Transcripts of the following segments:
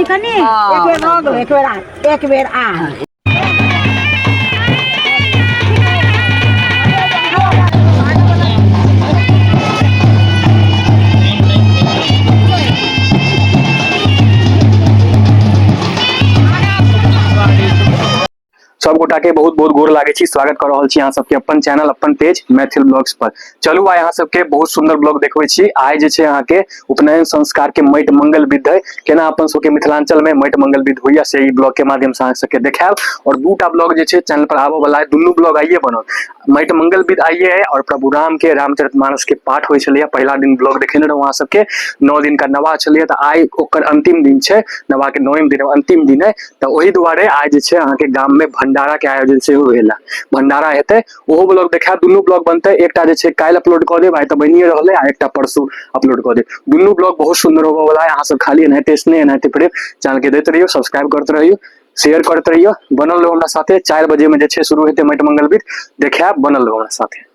कनि एक बेर भऽ गेलै, एक बेर आ, एक बेर आ। सब गोटा के बहुत बहुत गोर लागे छी, स्वागत कर रहल छी अहाँ सबके अपन चैनल अपन पेज मैथिल ब्लॉग्स पर। चलू आइ अहाँ सबके बहुत सुंदर ब्लॉग देखबै छी। आइ जे छै अहाँ के उपनयन संस्कार के माटि मंगल विध है, केना अपन सबके मिथिलांचल में माटि मंगल विध होइया से ई ब्लॉग के माध्यम से अहाँ सबके देखायब। और दूटा ब्लॉग जे छै चैनल पर आबऽ वाला है, दुनू ब्लॉग आइये बनल। माटि मंगल विध आइये है और प्रभु राम के रामचरितमानस के पाठ होइ छलैया, पहिला दिन ब्लॉग देखेने रहूं अहाँ सबके। 9 दिन का नवाह छलैया, तऽ आइ ओकर अंतिम दिन छै, नवाह के 9 दिन अंतिम दिन है। तऽ ओहि दुआरे आइ जे छै अहाँके गाम में भंडारा के आयोजन सेहो भेल है, भंडारा हेतै, ओहो ब्लॉग देखायब। दुनू ब्लॉग बनतै, एकटा जे छै काल्हि अपलोड कऽ देब, आइ तऽ बनिए रहलै, आ एकटा परसू अपलोड कऽ देब। दुनू ब्लॉग बहुत सुंदर होबऽ वाला है। अहाँ सब खाली एनाहिते स्नेह एनाहिते प्रेम चैनल के दैत रहियौ, सब्सक्राइब करैत रहियौ, शेयर करैत रहियौ, बनल रहू हमरा साथे। 4 बजे में जे छै शुरू हेतै माटि मंगल विध, देखायब, बनल रहू हमरा साथे।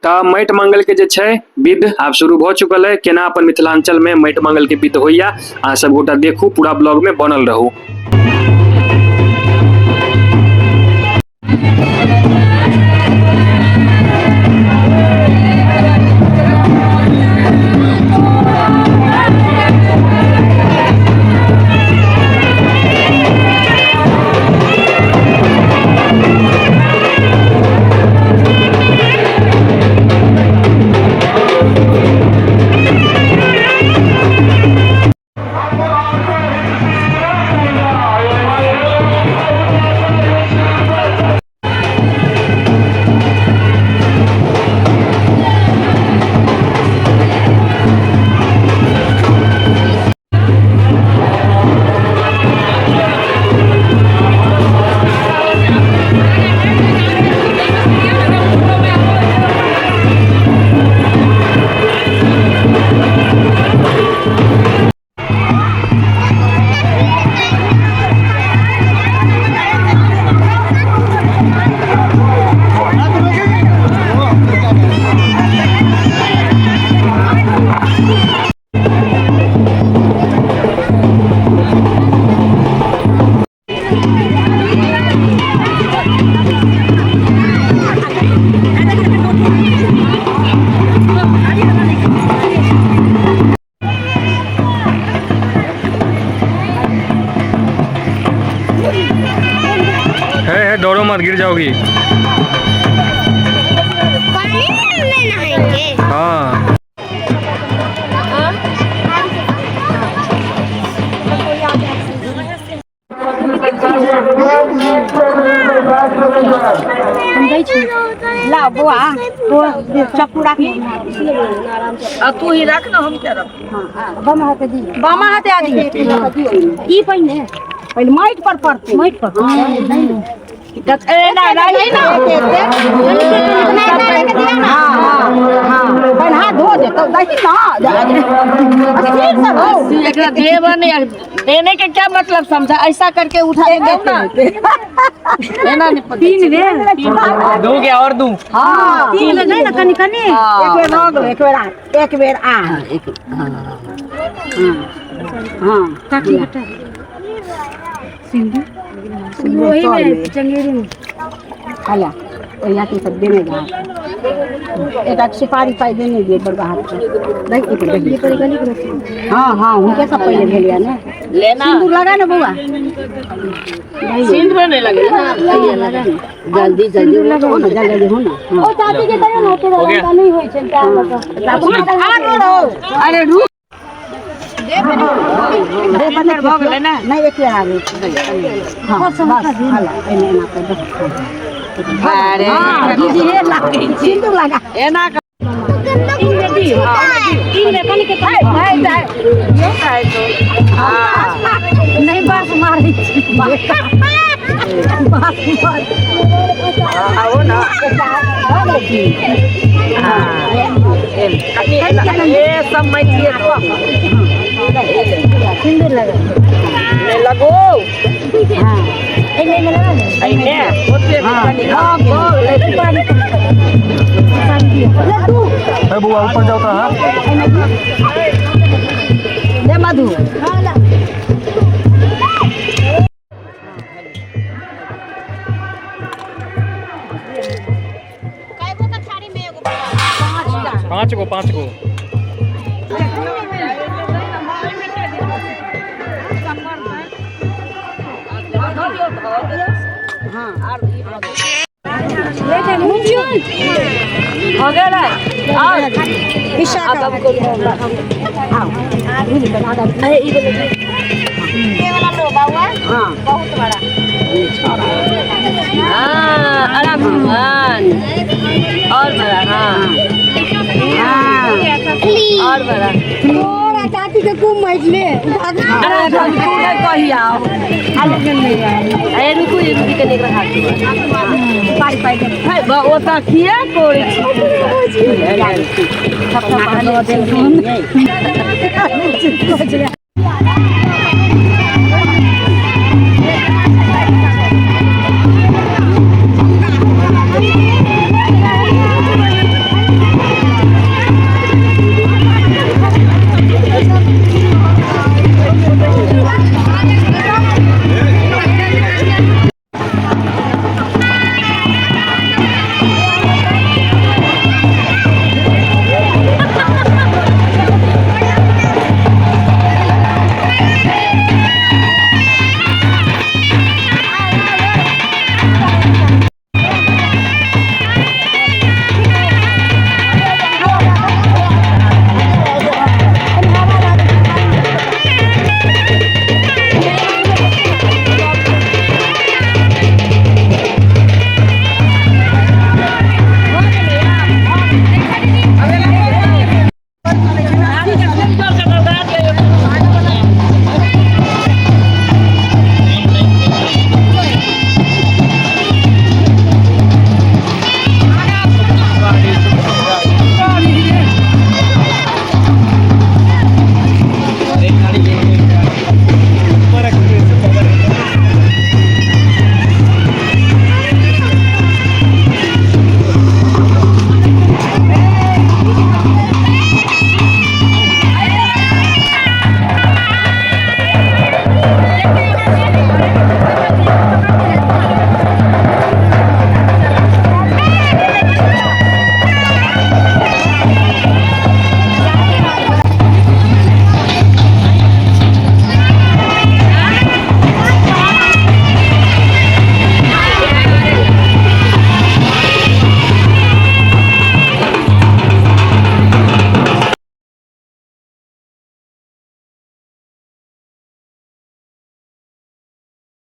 तऽ माटि मंगल के जे छै विध आब शुरू भऽ चुकल है। केना अपन मिथिलांचल में माटि मंगल के विध होइया अहाँ सब गोटा देखू, पूरा ब्लॉग में बनल रहू। है दौड़ो मत, गिर जाओगी। पानी में नहाएंगे। हाँ। लाओ बौआ, चक्कू राख। आ तू ही रख ना, हम क्या रख। बामा हाथे दी, बामा हाथे आदि ई पहिने पहिले माटि पर पड़तै, माटि पर। ए ना ना ना पहिने हाथ धो दे तब दही ना स्थिर से हो। एकरा देवा नहीं, देने के क्या मतलब समझा, ऐसा करके उठा के दो ना, एना नहीं पता। तीन बेर दू के और दू। हाँ, तीन बेर नहीं ना, कनी कनी। एक बेर भऽ गेलै, एक बेर आ, एक बेर आ। हाँ, वही में चंगेरी में हला ओहि हाथ सब देने जा, एक सुपारी पाई देने दिए बड़का हाथ से। दही एक दही। हाँ हाँ, हुनके सब पहिले भेलिया ने। लेना सिंदूर लगा ना बौआ, सिंदूर नहीं लगे। लगा ना, जल्दी जल्दी हो ना, जल्दी हो ना। ओ चाची के कहियो ना, ओते हो गया। नहीं होई छै तार लगा। अरे रुक, भऽ गेलै ने। नहीं, एक बेर आगे। हाँ, बस हला एना एना कर दो। अरे दीदी हे लागे सिंदूर लगा। एना नहीं, बस मारै छी, बस मार। आओ ना, ए सब मैथिली। सिंदूर लगा। ले लगो। हाँ। एने ओते हाँ। कनी हाँ ले पानी लड्डू। ए बुआ ऊपर जाओ तो। हाँ। दे मधु। 5 गो 5 गो। हो गेल और आओ अरे ई बोले। ये वाला लो बाबा। हाँ। बहुत बड़ा। हाँ आराम हाँ और बड़ा हाँ। हाँ। और बड़ा। तोरा चाची के कुम बैठले। अरे हम तू नहीं कही आओ। अरे रुकू ये रुकी कने एकरा हाथ में। पाई पाई के है बा ओता किया कोरी सब।